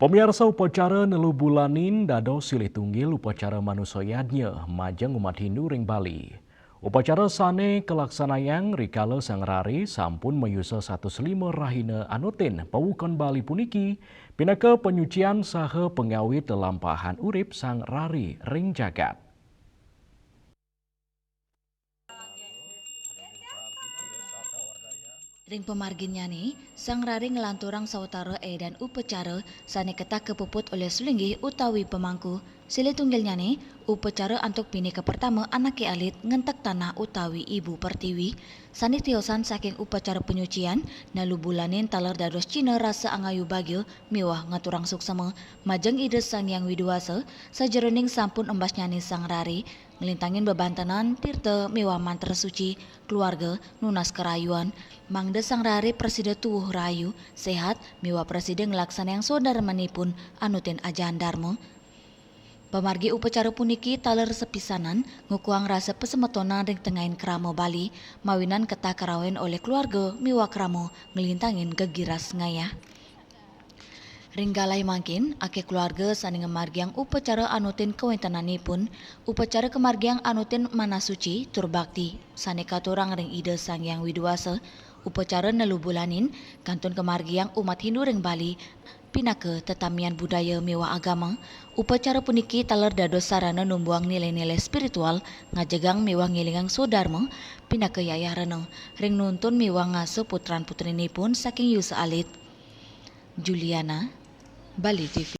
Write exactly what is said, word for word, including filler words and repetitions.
Pamiarsa, upacara nelubulanin dados silih tunggil upacara manusa yadnya majeng umat Hindu ring Bali. Upacara sane kalaksanayang rikala sang rare sampun mayusa satus lima rahina anutin pawukan Bali puniki pinaka panyucian saha pangawit lelampahan urip sang rare ring jagat. Ring pamarginnyane, sang rare nglanturang sawatara edan upacara sane ketah kapuput olih sulinggih utawi pamangku. Silih tunggilnyane, upacara antuk bine kapertama anake alit ngentek tanah utawi ibu pertiwi. Sane tiosan saking upacara panyucian, nelubulanin taler dados cihna rasa angayu bagia miwah ngaturang suksema majeng Ida Sang Hyang Widi Wasa, sajeroning sampun embasnyane sang rare nglintangin bebantenan tirta miwah mantra suci, keluarga, nunas karayuan, mangda sang rare prasida tuwuh rahayu, sehat, miwah prasida nglaksanayang swadarmanipun anutin ajahan Dharma. Pamargi upacara puniki taler sepisanan ngukuhang rasa pasemetonan ring tengahing krama Bali, mawinan ketah karaohin olih keluarga miwah krama nglintangin gegiras ngayah. Ring galahé mangkin, akéh keluarga sané ngamargiang upacara anutin kawéntenanipun, upacara kamargiang anutin manah suci tur bakti sané katurang ring Ida Sang Hyang Widi Wasa, upacara nelubulanin kantun kamargiang umat Hindu ring Bali pinaka tetamian budaya miwah agama. Upacara puniki taler dados sarana numbuhang nilai-nilai spiritual, ngajegang miwah ngilingang swadarma pinaka yayah rena ring nuntun miwah ngasuh putran-putrinipun saking yusa alit. Juliana, Bali T V.